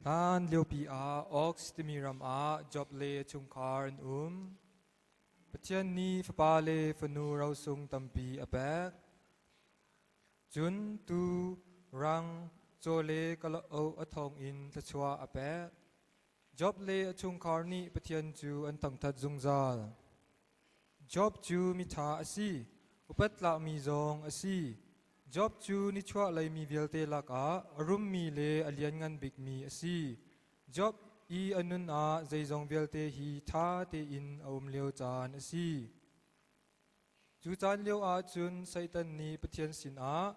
Hlan liopi ah Ox timi ram ah Job le a chungkhar an um. Pathian nih fapa le fanu rosung tampi a pek. Cun tuu, rang, caw le kalauk a thawng in thluachuah a pek. Job le a chungkhar nih Pathian cu an thangṭhat zungzal. Job cu miṭha a si, upat tlakmi zong a si. Job cu nichuahlei mi vialte lakah a rummi le a lianngan bikmi a si. Job i a nun ah zeizong vialte hi ṭha tein a um lio caan a si. Cu caan lio ah cun Satan nih Pathian sinah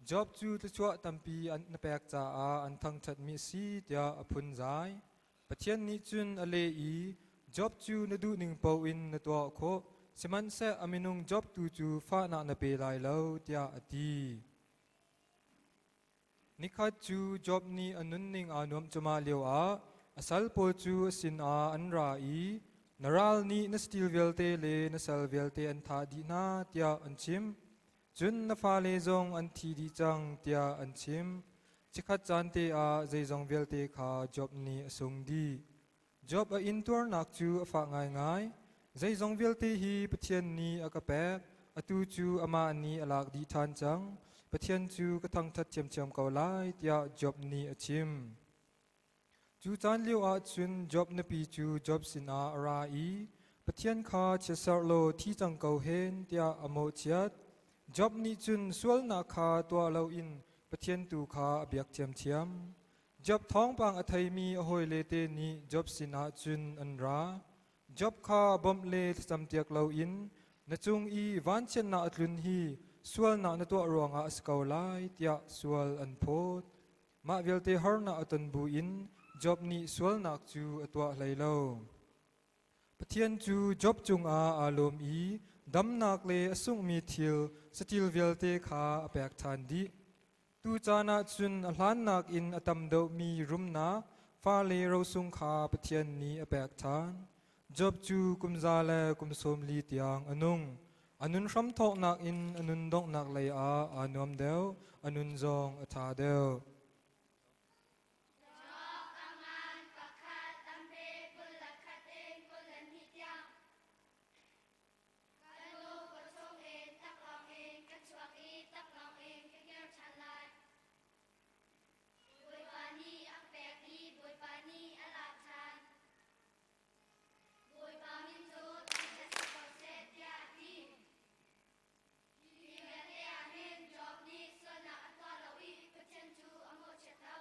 Job cu thluachuah tampi an na pek caah an thangṭhatmi a si tiah a phunzai. Pathian nih cun a leh i Job cu na duhning paoh in na tuah khawh, sihmanhseh a minung Job tu cu fahnak na pe lai lo tiah a ti. Nikhat cu Job nih a nunning aa nuamh cuahmah lioah a sal pawl cu a sinah an ra i na ral nih na saṭil vialte le na sal vialte an thah dih hna tiah an chim. Cun na fale zong an thi dih cang tiah an chim. Chikkhat caan te ah zeizong vialte kha Job nih a sung dih. Job a intuarnak cu a fah ngaingai. Zeizong vialte hi Pathian nih a ka pek. Atu cu amah nih a lak dih ṭhan cang. Pathian cu ka thangṭhat ṭhiamṭhiam ko lai tiah Job nih a chim. Cu caan lio ah cun Job nupi cu Job sinah a ra i Pathian kha chiatserh law thi cang ko hen tiah a mawhchiat. Job nih cun sualnak kha tuah loin Pathian tu kha a biak ṭhiamṭhiam. Job thawngpang a theimi a hawile te nih Job sinah cun an ra. Job kha bawmh le thlacampiak loin na cung i vanchiatnak a tlun hi sualnak na tuah ruangah a si ko lai tiah sual an phawt. Mah vialte harnak a ton buin Job nih sualnak cu a tuah hlei lo. Pathian cu Job cungah aa lawm i damnak le a sunghmi thil saṭil vialte kha a pek ṭhan dih. Tucaan ah cun a hlannak in a tam deuhmi rumnak fale rosung kha Pathian nih a pek ṭhan. Job cu kum za le kum sawm li tiang a nung. A nun hramthawknak in a nun donghnak lei ah aa nuam deuh, a nun zong a ṭha deuh. Ka nu pawchung in taklawng in ka chuak i taklawng in ka kir ṭhan lai. Bawipa nih a pek i Bawipa nih a lak ṭhan. Bawipa min cu thangṭhat si ko seh, tiah a ti. Hi vialte ah hin Job nih sualnak a tuah lo i Pathian cu a mawhchiat lo.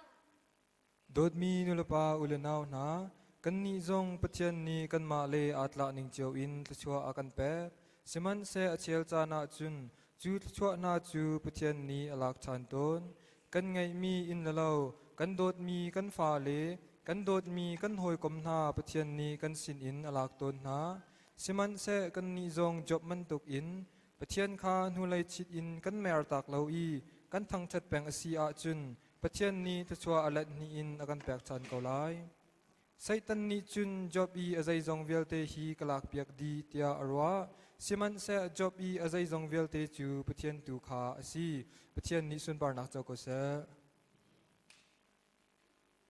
Dawtmi nulepa u le nau hna, kannih zong Pathian nih kanmah le aa tlak ning cio in thluachuah a kan pek. Sihmanhseh a chel caan ah cun cu thluachuah hna cu Pathian nih a lak ṭhan tawn. Kan ngeihmi inn le lo, kan dawtmi kan fale, kan dawtmi kan hawikom hna Pathian nih kan sinin a lak tawn hna. Sihmanhseh kannih zong Job bantuk in Pathian kha hnulei chit in kan mertak lo i kan thangṭhat peng a si ahcun Pathian nih thluachuah a let hnih in a kan pek ṭhan ko lai. Satan nih cun Job i a zeizong vialte hi ka lakpiak dih tiah a ruah. Sihmanhseh Job i a zeizong vialte cu Pathian tu kha a si. Pathian nih sunparnak co ko seh.